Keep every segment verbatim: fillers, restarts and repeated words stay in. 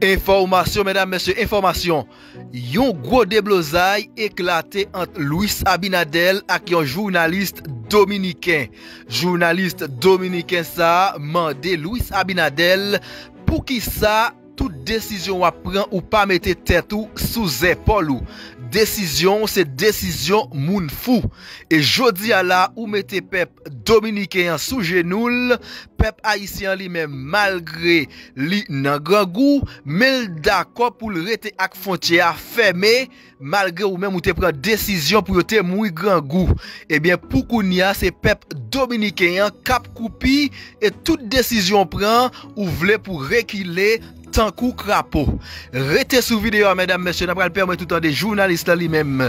Enfòmasyon, medam, mesye, enfòmasyon. Yon gwo deblozay eklate ant Luis Abinader ak yon jounalis dominiken. Jounalis dominiken sa a mande Luis Abinader poukisa tout desizyon w ap pran ou pa mete tèt ou sou zèpòl ou. Desizyon w se desizyon moun fou. E jodi a la, ou mete pèp dominiken an sou jenou l, pèp ayisyen an li menm, malgre li nan grangou, men l dakò pou l rete ak fwontyè a fèmen, malgre ou menm ou te pran desizyon pou yo te mouri grangou. Ebyen, pou kounye a, se pèp dominiken an k ap koupi, e tout desizyon w pran, ou vle pou rekile tankou krapo. Rete sou videyo a, medam, mesye, n ap pral pèmèt ou tande jounalis la li menm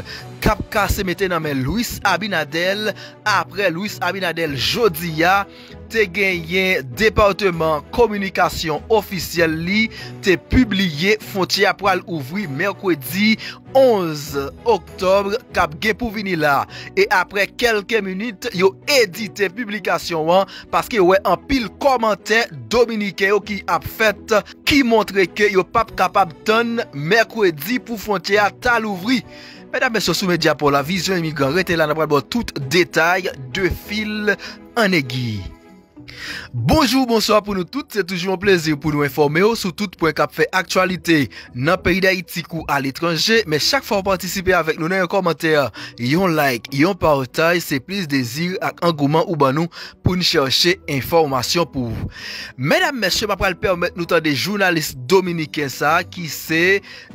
k ap kase mete nan men Luis Abinader, apre Luis Abinader jodi a te genyen depatman kominikasyon ofisyèl li te pibliye fwontyè a pral ouvri mèkredi onz oktòb k ap gen pou vini la. E apre kèlke minit, yo edite piblikasyon an paske yo wè anpil kòmantè dominiken yo ki ap fèt ki montre ke yo p ap kapab tann mèkredi pou fwontyè a ta louvri. Medam, mesye, sou Medya Paw La Vizyon Imigran, rete la, n ap pral ba w tout detay de fil an egi. Bonjou, bonswa pou nou tout. Se toujou yon plezi pou nou enfòme w sou tout pwen k ap fè aktyalite nan peyi Dayiti kou aletranje. Men chak fwa w patisipe avèk nou nan yon kòmantè, yon like, yon pataj, se plis dezi ak angouman ou ban nou pou n chèche enfòmasyon pou ou. Medam, mesye, m ap pral pèmèt nou tande jounalis dominiken sa a ki se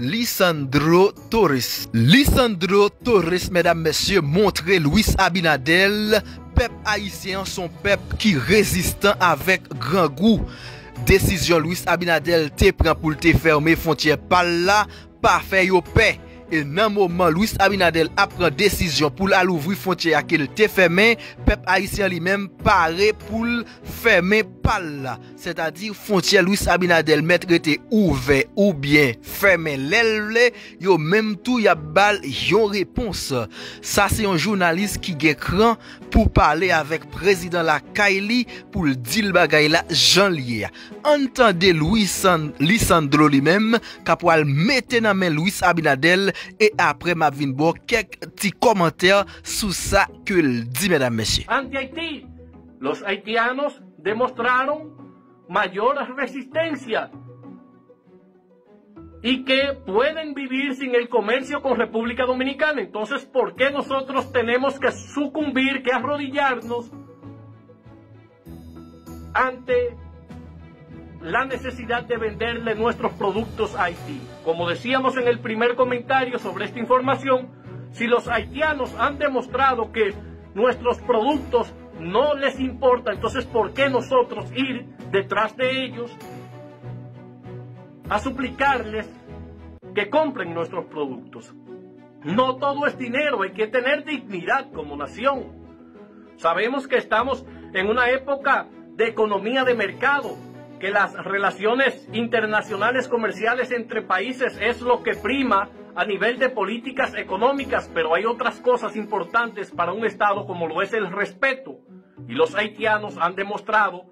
Lisandro Torres. Lisandro Torres, medam, mesye, montre Luis Abinader pèp ayisyen an se yon pèp ki rezistan avèk grangou. Desizyon Luis Abinader te pran pou l te fèmen fwontyè pa l la pa fè yo pè. E nan moman Luis Abinader ap pran desizyon pou l al ouvri fwontyè a ke l te fèmen, pèp ayisyen an li menm pare pou l fèmen pa l la. Sètadi, fwontyè Luis Abinader mèt rete ouvè oubyen fèmen lè l vle, yo menm tou y ap ba l yon repons. Sa se yon jounalis ki gen kran pou pale avèk prezidan lakay li pou l di l bagay la jan l ye a. Ann tande Luis San-, Lisandro li menm k ap pral mete nan men Luis Abinader, e apre m ap vin ba w kèk ti kòmantè sou sa ke l di, medam, mesye. Ante Haití, los haitianos demostraron mayor resistencia y que pueden vivir sin el comercio con República Dominicana. Entonces, ¿por qué nosotros tenemos que sucumbir, que arrodillarnos ante la necesidad de venderle nuestros productos a Haití? Como decíamos en el primer comentario sobre esta información, si los haitianos han demostrado que nuestros productos no les importa, entonces, ¿por qué nosotros ir detrás de ellos a suplicarles que compren nuestros productos? No todo es dinero, hay que tener dignidad como nación. Sabemos que estamos en una época de economía de mercado, que las relaciones internacionales comerciales entre países es lo que prima a nivel de políticas económicas, pero hay otras cosas importantes para un Estado como lo es el respeto. Y los haitianos han demostrado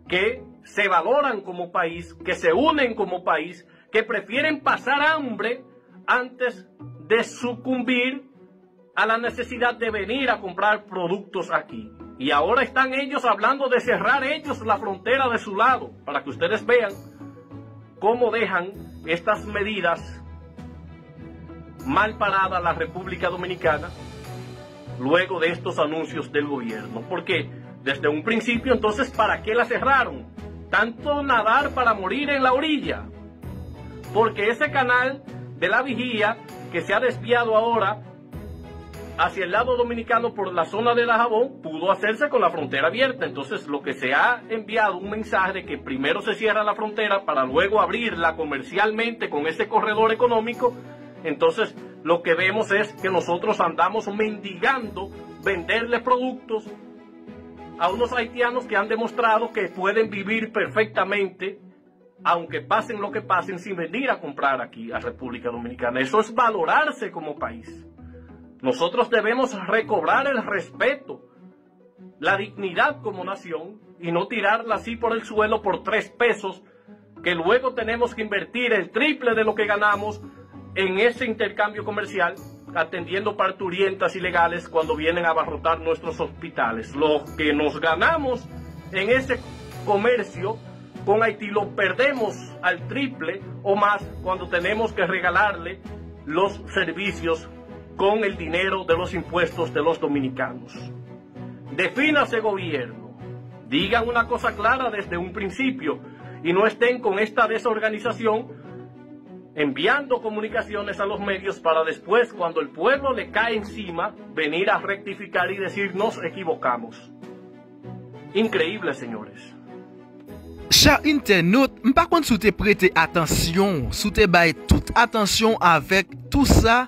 que se valoran como país, que se unen como país, que prefieren pasar hambre antes de sucumbir a la necesidad de venir a comprar productos aquí. Y ahora están ellos hablando de cerrar ellos la frontera de su lado, para que ustedes vean cómo dejan estas medidas mal parada la República Dominicana luego de estos anuncios del gobierno. Porque desde un principio, entonces, ¿para qué la cerraron? Tanto nadar para morir en la orilla. Porque ese canal de la Vigía que se ha desviado ahora hacia el lado dominicano por la zona de Dajabón pudo hacerse con la frontera abierta. Entonces, lo que se ha enviado un mensaje de que primero se cierra la frontera para luego abrirla comercialmente con ese corredor económico, entonces lo que vemos es que nosotros andamos mendigando venderle productos a unos haitianos que han demostrado que pueden vivir perfectamente, aunque pasen lo que pasen, sin venir a comprar aquí a República Dominicana. Eso es valorarse como país. Nosotros debemos recobrar el respeto, la dignidad como nación y no tirarla así por el suelo por tres pesos que luego tenemos que invertir el triple de lo que ganamos en ese intercambio comercial, atendiendo parturientas ilegales cuando vienen a abarrotar nuestros hospitales. Lo que nos ganamos en ese comercio con Haití lo perdemos al triple o más cuando tenemos que regalarle los servicios con el dinero de los impuestos de los dominicanos. Defina ese gobierno. Digan una cosa clara desde un principio y no estén con esta desorganización enviando comunicaciones a los medios para después, cuando el pueblo le cae encima, venir a rectificar y decir: "Nos equivocamos". Increíble, señores. Chè entènot, m pa konn si w te prete atansyon, si w te bay tout atansyon avèk tou sa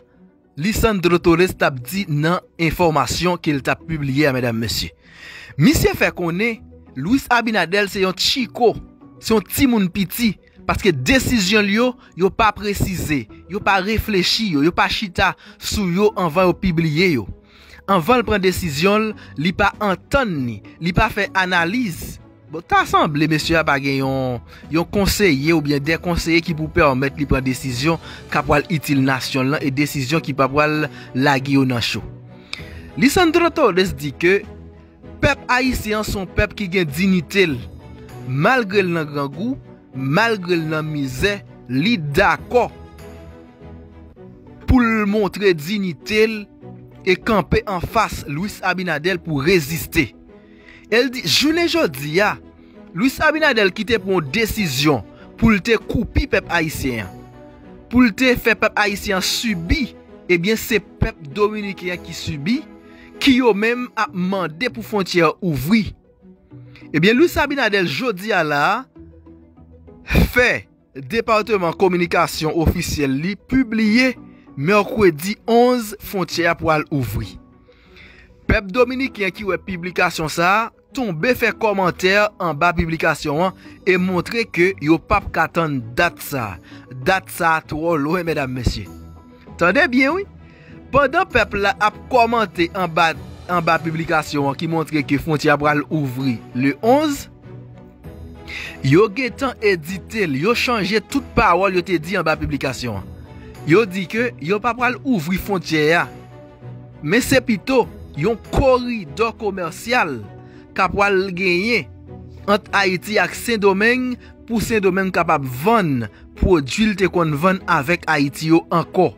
Lisandro Torres t ap di nan enfòmasyon ke l t ap pibliye a, medam, mesye. Misye fè konnen Luis Abinader se yon tchiko, se yon timoun piti, paske desizyon l yo, yo pa presize, yo pa reflechi yo, yo pa chita sou yo anvan yo pibliye yo. Anvan l pran desizyon l, li pa antann ni, li pa fè analiz. Bon, ta sanble mesye a pa gen yon, yon konseye oubyen de konseye ki pou pèmèt li pran desizyon k ap pral itil nasyon l lan e desizyon ki pa pral lage yo nan cho. Lisandro Torres di ke pèp ayisyen an se yon pèp ki gen diyite l. Malgre l nan grangou, malgre l nan mizè, li dakò pou l montre diyite l e kanpe anfas Luis Abinader pou reziste. E l di, jounen jodi a, Luis Abinader ki te pran yon desizyon pou l te koupi pèp ayisyen an, pou l te fè pèp ayisyen an sibi, ebyen, se pèp dominiken an ki sibi, ki yo menm ap mande pou fwontyè a ouvri. Ebyen, Luis Abinader jodi a la a fè depatman kominikasyon ofisyèl li pibliye mèkredi onz fwontyè a pral ouvri. Pèp dominiken ki wè piblikasyon sa a tonbe fè kòmantè anba piblikasyon an e montre ke yo p ap ka tann dat sa a. Dat sa a twò lwen, medam, mesye. Tande byen, wi. Pandan pèp la ap kòmante anba, anba piblikasyon an ki montre ke fwontyè a pral ouvri le onz, yo gentan edite l, yo chanje tout pawòl yo te di anba piblikasyon an. Yo di ke yo pa pral ouvri fwontyè a, men se pito yon koridò komèsyal k ap pral genyen ant Ayiti ak Sendomeng pou Sendomeng kapab vann pwodui l te konn vann avèk Ayiti yo ankò.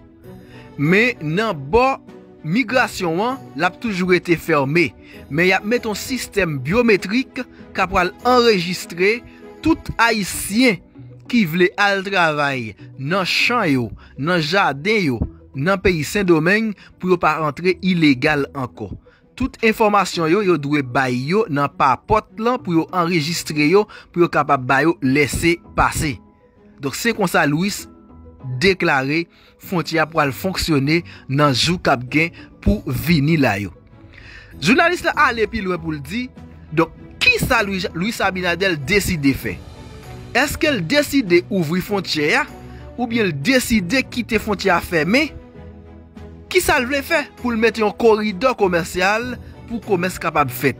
Men nan bò migrasyon an, l ap toujou rete fèmen. Men y ap mete yon sistèm byometrik k ap pral anrejistre tout Ayisyen ki vle al travay nan chan yo, nan jaden yo, nan peyi Sendomeng pou yo pa antre ilegal ankò. Tout enfòmasyon yo, yo dwe bay yo nan papòt lan pou yo anrejistre yo, pou yo kapab ba yo lèse pase. Donk, se konsa Luis deklare fwontyè a pral fonksyone nan jou k ap gen pou vini la yo. Jounalis la ale pi lwen pou l di, donk, kisa Luis, Luis Abinader deside fè? Èske l deside ouvri fwontyè a? Oubyen l deside kite fwontyè a fèmen? Kisa l vle fè pou l mete yon koridò komèsyal pou komès kapab fèt?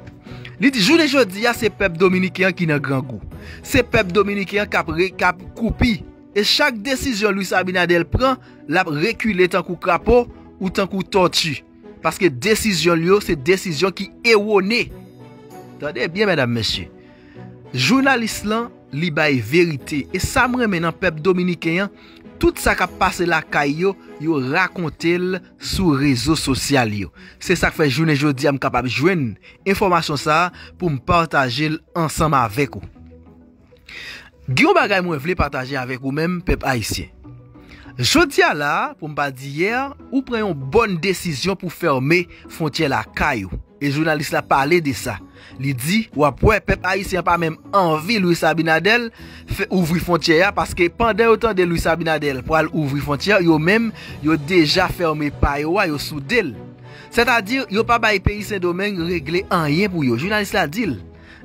Li di, jounen jodi a, se pèp dominiken an ki nan grangou. Se pèp dominiken an k ap re, k ap koupi. E chak desizyon Luis Abinader pran, l ap rekile tankou krapo ou tankou tòti. Paske desizyon l yo, se desizyon ki ewone. Tande byen, medam, mesye. Jounalis lan, li bay verite. E sa m renmen nan pèp dominiken an, tout sa k ap pase lakay yo, yo rakonte l sou rezo sosyal yo. Se sa k fè jounen jodi a m kapab jwenn enfòmasyon sa a pou m pataje l ansanm avèk ou. Gen yon bagay mwen vle pataje avèk ou menm, pèp ayisyen. Jodi a la a, pou m pa di yè, ou pran yon bòn desizyon pou fèmen fwontyè lakay ou. E jounalis la pale de sa. Li di, w ap wè, pèp ayisyen an pa menm anvi Luis Abinader fè ouvri fwontyè a, paske pandan yo tande Luis Abinader pral ouvri fwontyè a, yo menm, yo deja fèmen pa yo a, yo soude l. Sètadi, yo pa bay peyi Sendomeng regle anyen pou yo. Jounalis la di l.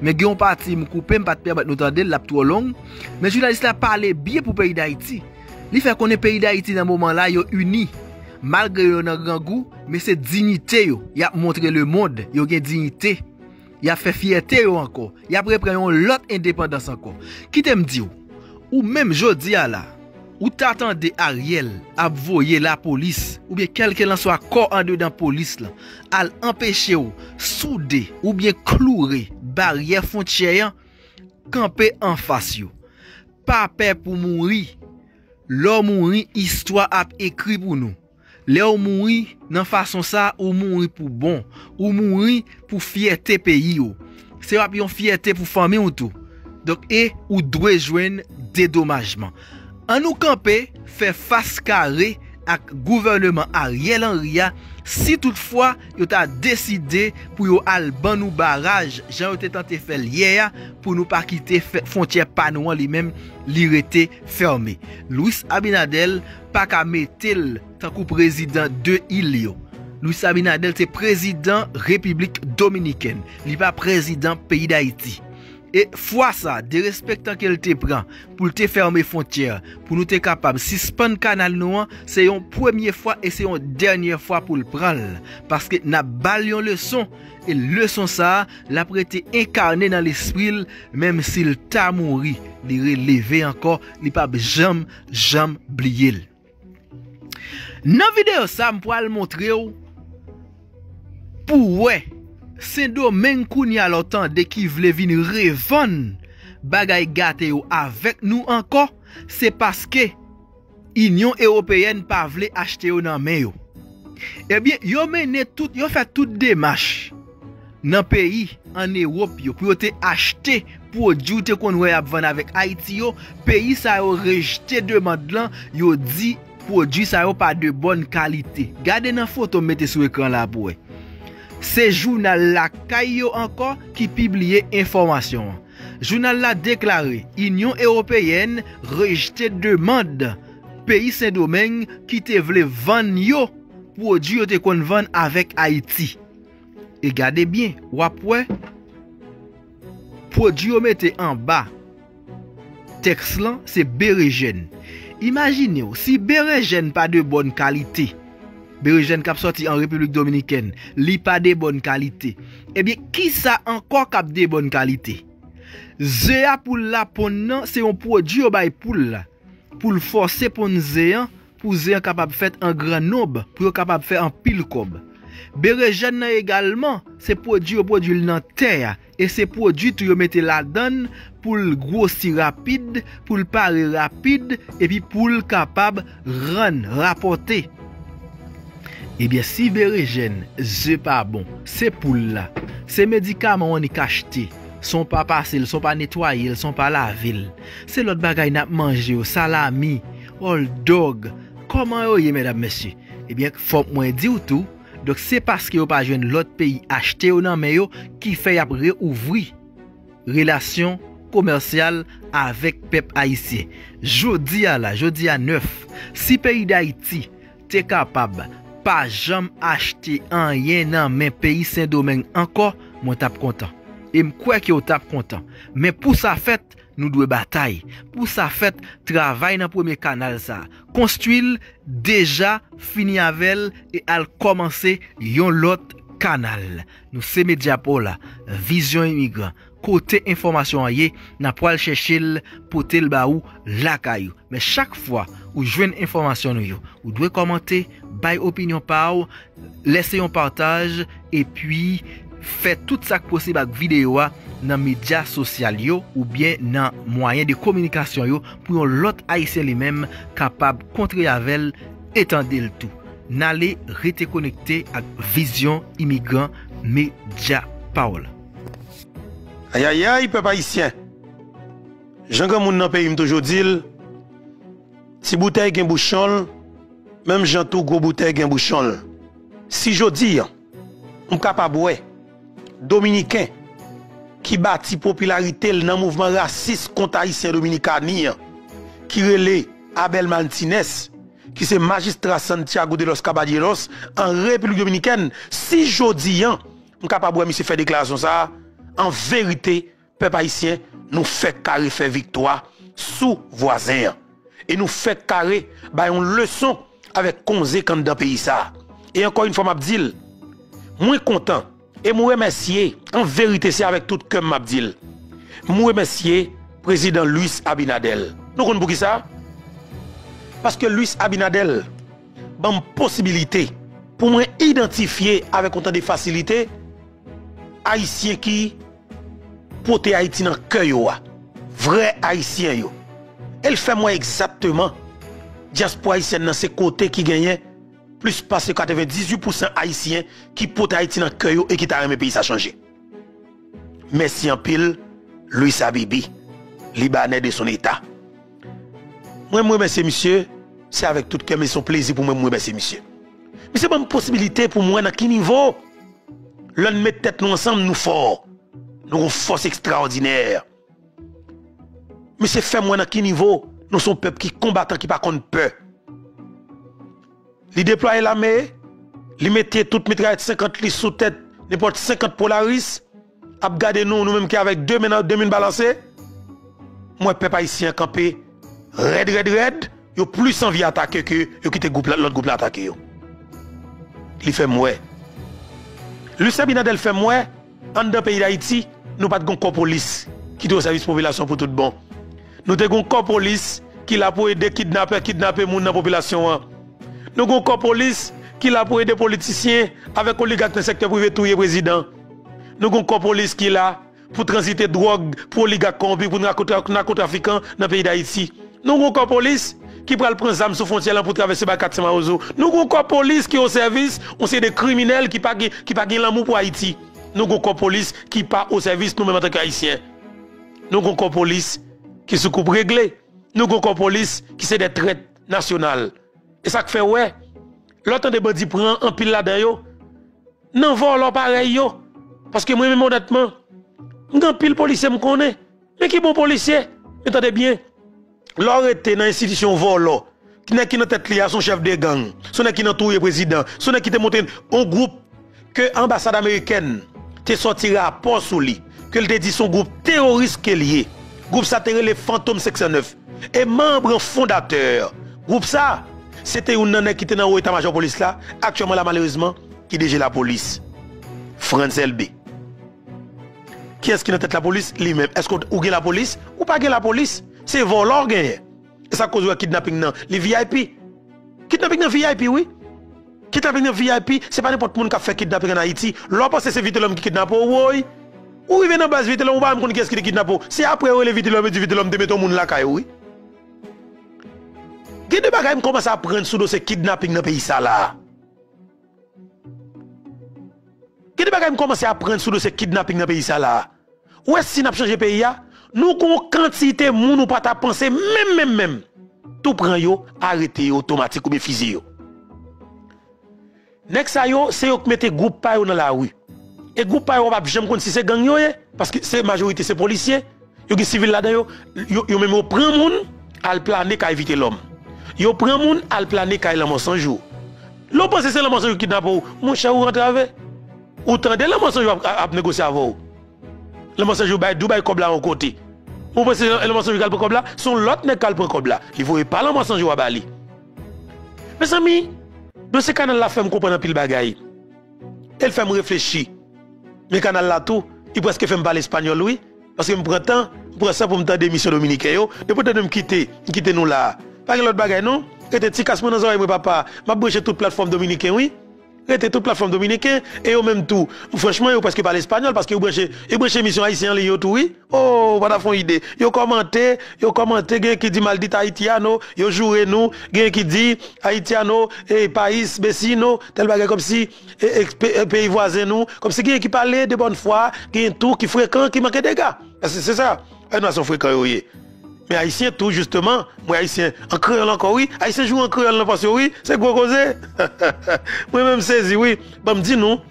Men gen yon pati m koupe, m pa t pèmèt nou tande l, l ap twò long. Men jounalis la pale byen pou peyi Dayiti. Li fè konnen peyi Dayiti nan moman la, yo ini. Malgre yo nan grangou, men se diyite yo. Y ap montre lemonn, yo gen diyite. Y ap fè fyète yo ankò. Y ap reprann yon lòt endepandans ankò. Kite m di w, Ou menm jodi a la, ou ta tande Ariel ap voye lapolis oubyen kèlkelanswa kò andedan polis lan al anpeche w soude oubyen kloure baryè fwontyè an, kanpe anfas yo. Pa pè pou mouri. Lè w mouri, istwa ap ekri pou nou. Lè w mouri nan fason sa, ou mouri pou bon. Ou mouri pou fyète peyi w. Se w ap yon fyète pou fanmi w tou. Donk, e ou dwe jwenn dedomajman. Ann nou kanpe, fè fas kare ak gouvèneman Ariel Henry a, si toutfwa yo ta deside pou yo al ban nou baraj, jan yo te tante fè l yè a, pou nou pa kite fè- fwontyè pa nou an li menm, li rete fèmen. Luis Abinader pa ka mete l tankou prezidan de il yo. Luis Abinader se prezidan Repiblik Dominikèn. Li pa prezidan peyi Dayiti. E fwa sa, derespektan ke l te pran pou l te fèmen fwontyè, pou nou te kapab sispann kanal nou an, se yon premye fwa e se yon dènye fwa pou l pran l. Paske n ap ba l yon leson, e leson sa a, l ap rete enkane nan lespri l, menm si l ta mouri, li releve ankò, li p ap janm, janm bliye l. Nan videyo sa, m pral montre w pou w wè Sendomeng kounye a la w tande ki vle vin revann bagay gate yo avèk nou ankò, se paske Inyon Ewopeyèn pa vle achte yo nan men yo. Ebyen, yo mennen tout, yo fè tout demach nan peyi ann Ewòp yo pou yo te achte pwodui w te konn wè y ap vann avèk Ayiti yo. Peyi sa yo rejte demann lan, yo di pwodui sa yo pa de bòn kalite. Gade nan foto m mete sou ekran la pou wè. Se jounal lakay yo ankò ki pibliye enfòmasyon an. Jounal la deklare Inyon Ewopeyèn rejte demann peyi Sendomeng ki te vle vann yo pwodui yo te konn vann avèk Ayiti. E gade byen, w ap wè pwodui yo mete anba tèks lan se berejèn. Imajine w, si berejèn pa de bòn kalite, berejèn k ap sòti an Repiblik Dominikèn, li pa de bòn kalite. Ebyen, kisa ankò k ap de bòn kalite? Ze a poul la ponn nan, se yon pwodui yo bay poul la pou l fòse ponn ze an, pou ze an kapab fèt an gran nonb, pou yo kapab fè anpil kòb. Berejèn nan egalman, se pwodui yo pwodui l nan tè a, e se pwodui tou yo mete ladan l pou l gwosi rapid, pou l pare rapid, epi pou l kapab rann, rapòte. Ebyen, si berejèn, ze pa bon, se poul la, se medikaman w annik achte, san w pa pase l, san w pa netwaye l, san w pa lave l, se lòt bagay n ap manje yo, salami, hòldòg, kòman yo ye, medam, mesye? Ebyen, fòk mwen di w tou, donk se paske yo pa jwenn lòt peyi achte yo nan men yo ki fè y ap reouvri relasyon komèsyal avèk pèp ayisyen. Jodi a la, jodi a nèf, si peyi Dayiti te kapab pa janm achte anyen nan men peyi Sendomeng ankò, mwen t ap kontan. E m kwè ke w t ap kontan. Men pou sa fèt, nou dwe batay. Pou sa fèt, travay nan premye kanal sa a. Konstwi l, deja fini avè l e al kòmanse yon lòt kanal. Nou se medya pa w la, Vizyon Imigran. Kote enfòmasyon an ye, n a pral chèche l, pote l ba ou lakay ou. Men chak fwa ou jwenn enfòmasyon nou yo, ou dwe kòmante, bay opinyon pa w, lèse yon pataj, epi fè tout sa k posib ak videyo a nan medya sosyal yo oubyen nan mwayen de kominikasyon yo pou yon lòt Ayisyen li menm kapab kontre avè l e tande l tou. N ale rete konekte ak Vizyon Imigran, medya pa w la. Ayayay, pèp ayisyen! Jan granmoun nan peyi m toujou di l, ti boutèy gen bouchon l, menm jan tou gwo boutèy gen bouchon l. Si jodi a, m kapab wè Dominiken ki bati popilarite l nan mouvman rasis kont Ayisyen Dominikani an, ki rele Abel Martinez, ki se majistra Santiago de los Caballeros an Repiblik Dominikèn, si jodi a, m kapab wè misye fè deklarasyon sa a, an verite, pèp ayisyen, nou fèk kare fè viktwa sou vwazen an. E nou fèk kare bay yon leson avèk konze k anndan peyi sa a. E ankò yon fwa m ap di l, mwen kontan e m remèsye, an verite se avèk tout kè m m ap di l, m remèsye Prezidan Luis Abinader. Nou konn poukisa? Paske Luis Abinader ban m posibilite pou mwen idantifye avèk yon tan de fasilite Ayisyen ki pote Ayiti nan kè yo a, vrè Ayisyen yo. E l fè m wè egzakteman dyaspora ayisyèn nan se kote ki genyen plis pase katrevendizuit pousan Ayisyen ki pote Ayiti nan kè yo e ki ta renmen peyi sa chanje. Mèsi anpil, Luis Habibi, Libanè de son eta. Mwen, m remèsye misye, se avèk tout kè m, e se yon plezi pou mwen, m remèsye misye. Misye ban m posibilite pou m wè nan ki nivo, lè n met tèt nou ansanm, nou fò. Nou gon fòs ekstraòdinè. Misye fè m wè nan ki nivo nou se yon pèp ki konbatan, ki pa konn pè. Li deplwaye lame, li mete tout mitrayèt senkant li sou tèt nenpòt senkant Polaris, ap gade nou, nou menm ki avèk de men nan, de men balanse. M wè pèp ayisyen an kanpe rèd, rèd, rèd, yo plis anvi atake ke yo kite gwoup la, lòt gwoup la atake yo. Li fè m wè. Luis Abinader fè m wè, anndan peyi Dayiti, nou pa t gon kò polis ki te o sèvis popilasyon pou tout bon. Nou te gon kò polis ki la pou ede kidnapè kidnape moun nan popilasyon an. Nou gon kò polis ki la pou ede politisyen avèk oligak nan sektè prive touye prezidan. Nou gon kò polis ki la pou tranzite dwòg, pou oligak kòwonpi, pou nako-, nakotrafikan nan peyi Dayiti. Nou gon kò polis ki pral pran zam sou fwontyè lan pou travèse bay Katya Mawozo. Nou gon kò polis ki o sèvis yon seri de kriminèl ki pa gen, ki pa gen lanmou pou Ayiti. Nou gon kò polis ki pa o sèvis nou menm antanke Ayisyen. Nou gon kò polis ki sou koup regle. Nou gon kò polis ki se de trèt nasyonal. E sa k fè w wè, lè w tande bandi pran anpil ladan yo, nan vòlò parèy yo. Paske mwen menm onètman, m gen anpil polisye m konnen. Men ki bon polisye. Men tande byen, lè w rete nan enstitisyon vòlò, ki nèg ki nan tèt li a se yon chèf de gang, se yon nèg ki nan touye prezidan, se yon nèg ki te monte yon gwoup ke anbasad amerikèn te sòti rapò sou li, ke l te di se yon gwoup teworis ke l ye. Gwoup sa te rele Fantom senk san nèf. E manm fondatè gwoup sa, se te youn nan nèg ki te nan wo eta majò polis la, aktyèlman la malerezman, ki deje lapolis. Frantz Elbé. Kiyès ki nan tèt lapolis? Li menm. Èske w gen lapolis? Ou pa gen lapolis. Se vòlò w genyen. E sa k koz ou wè kidnaping nan, li V I P. Kidnaping nan V I P, wi. Kidnaping nan V I P, se pa nenpòt moun k ap fè kidnaping ann Ayiti. Lè w panse se Vitelhomme ki kidnape w, woy. Ou rive nan baz Vitelhomme, ou pa menm konn kiyès ki te kidnape w. Se apre yo rele Vitelhomme, yo di Vitelhomme te mete yon moun lakay ou, wi. Gen de bagay m kòmanse aprann sou dosye kidnaping nan peyi sa la. Gen de bagay m kòmanse aprann sou dosye kidnaping nan peyi sa la. Ou wè, si n ap chanje peyi a, nou gon kantite moun ou pa ta panse menm, menm, menm. Tou pran yo, arete yo otomatik oubyen fizye yo. Nèg sa yo, se yo k mete gwoup pa yo nan lari. E gwoup pa yo, w p ap janm konn si se gang yo ye, paske se majorite se polisye. Yo gen sivil ladan yo, yo, yo menm yo pran moun, al plane kay Vitelhomme. Yo pran moun, al plane kay Lanmò San Jou. Lè w panse se Lanmò San Jou ki kidnape w, monchè, ou antrave. Ou tande Lanmò San Jou ap, ap, ap negosye avè w. Lanmò San Jou bay, dou bay kòb la yon kote. Ou panse Lanmò San Jou k al pran kòb la? Se yon lòt nèg k al pran kòb la. Li voye pa Lanmò San Jou a ba li. Mezanmi, dosye kanal la fè m konprann anpil bagay. E l fè m reflechi. Men kanal la tou, li prèske fè m pale espanyòl, wi. Paske m pran tan, m pran san pou m tande emisyon dominiken yo. Depi w tande m kite, m kite nou la a. Pa gen lòt bagay, non. Rete ti kas mwen nan zòrèy mwen, papa. M ap branche tout platfòm dominiken, wi. Rete tout platfòm dominiken. E yo menm tou. Franchman, yo prèske pale espanyòl, paske yo branche, yo branche emisyon ayisyen an li yo tou, wi. Oh, ou pa ta fè yon ide. Yo kòmante, yo kòmante, gen ki di maldita haitiano, yo joure nou, gen ki di haitiano, eh, país vecino, tèl bagay kòmsi, eh, eh, pe-, eh, peyi vwazen nou, kòmsi gen ki pale de bòn fwa, gen tou ki frekan, ki manke dega. Èske se sa? Ay, nasyon frekan yo ye. Men ayisyen tou, jisteman, mwen ayisyen an kreyòl ankò, wi. Ayisyen joure an kreyòl nan pòs yo, wi. Se gwo koze. Mwen menm sezi, wi. Ban m di nou,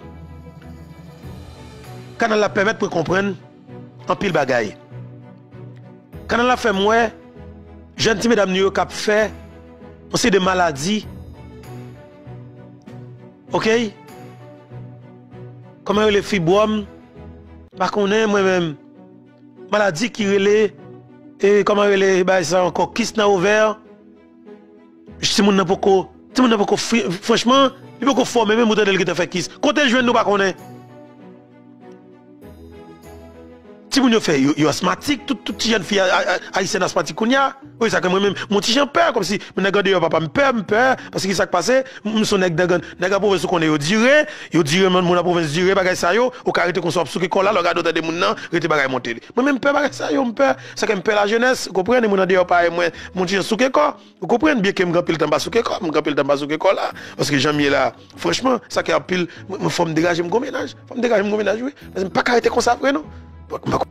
kanal la pèmèt mwen konprann anpil bagay. Kanal la fè m wè jèn ti medam nou yo k ap fè yon seri de maladi. Oke? Kòman yo rele, fibwòm? M pa konnen, mwen menm. Maladi ki rele, e, kòman yo rele bagay sa ankò? Kis nan ovè. Timoun nan poko, timoun nan poko, fri-, franchman, li poko fòme menm, ou tande l gentan fè kis. Kote l jwenn, nou pa konnen. Timoun yo fè, yo, yo asmatik, tout, tout ti jèn fi a- a- a- ayisyèn asmatik kounye a. Wi, sa ke mwen menm, mwen ti jan pè, kòmsi, mwen nèg andeyò papa, m pè, m pè, paske ki sa k pase, m m se yon nèg nan, nèg an pwovens ou konnen yo dire, yo dire moun, moun an pwovens dire, bagay sa yo, ou ka rete konsa w ap souke kò la, lè w gade w tande moun nan, rete bagay monte li. Mwen menm m pè bagay sa yo, m pè, sa ke m pè lajenès, ou konprann, e moun andeyò parèy mwen, mwen ti jan souke kò, ou konprann, byenke m gen anpil tan m pa souke kò, m gen anpil tan m pa souke kò la, paske jan m ye la, franchman, sa ke anpil, mwen, mwen fò m degaje m gon mennaj, fò m degaje m gon mennaj, wi, paske m pa ka rete konsa vre non. M pa